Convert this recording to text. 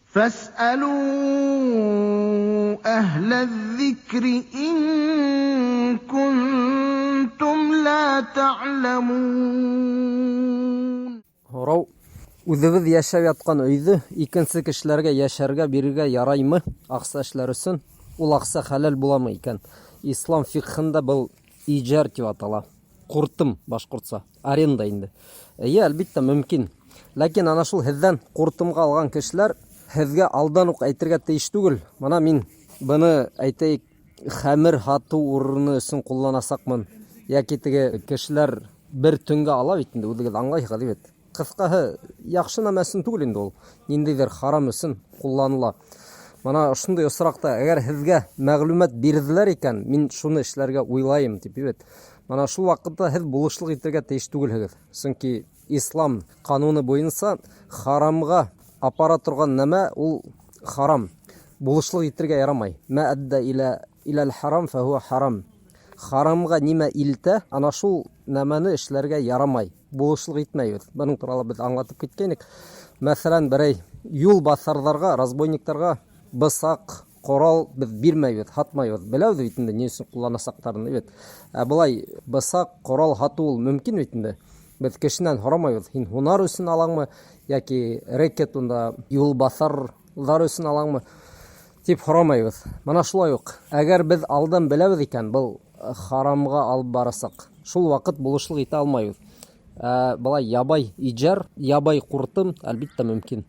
فاسألوا أهل الذكر إن كنتم لا تعلمون. Һорау: Үҙебеҙ йәшәп ятҡан өйҙө икенсе кешеләргә йәшәргә бирергә яраймы аҡса эшләр өсөн? Ул аҡса хәләл буламы икән? Ислам фиҡһында был иҗар тип атала. Ҡуртым башҡортса, аренда инде. Эйе, әлбиттә, мөмкин. Ләкин ана шул һеҙҙән ҡуртымға алған кешеләр һеҙгә алдан уҡ әйтергә тейеш түгел. Мына мин быны, әйтәйек, хәмер һатыу урыны өсөн ҡулланасаҡмын. Йәки теге кешеләр бер төнгә ала бит инде, үҙегеҙ аңлайһығыҙ бит. Ҡыҫҡаһы, яҡшы нәмә өсөн түгел инде ул. Ниндәйҙер харам өсөн ҡулланыла. Мына ошондай осраҡта, әгәр һеҙгә мәғлүмәт бирҙеләр икән, мин шуны эшләргә уйлайым тип бит. Мына шул ваҡытта һеҙ булышлыҡ итергә тейеш түгелһегеҙ. Сөнки ислам ҡануны буйынса харамға апара торған нәмә ул харам. Булышлыҡ итергә ярамай. Мә әддә илә иләл харам фәһуә харам. Харамға нимә илтә, ана шул нәмәне эшләргә ярамай. Булышлыҡ итмәйбеҙ. Бының турала беҙ аңлатып киткәйнек. Мәҫәлән, берәй юл баҫарҙарға, разбойниктарға бысаҡ, ҡорал беҙ бирмәйбеҙ, һатмайбыҙ. Беләбеҙ бит инде ни өсөн ҡулланасаҡтарын, бит. Ә былай бысаҡ, ҡорал һатыу ул мөмкин бит инде. Беҙ кешенән һорамайбыҙ, һин һунар өсөн алаңмы, йәки рэкет унда юл баҫарҙар өсөн алаңмы тип һорамайбыҙ. Мына шулай уҡ, әгәр беҙ алдан беләбеҙ икән, был харамға алып барасаҡ, шул ваҡыт булышлыҡ итә алмайбыҙ. Ә былай ябай иҗар, ябай ҡуртым, әлбиттә, мөмкин.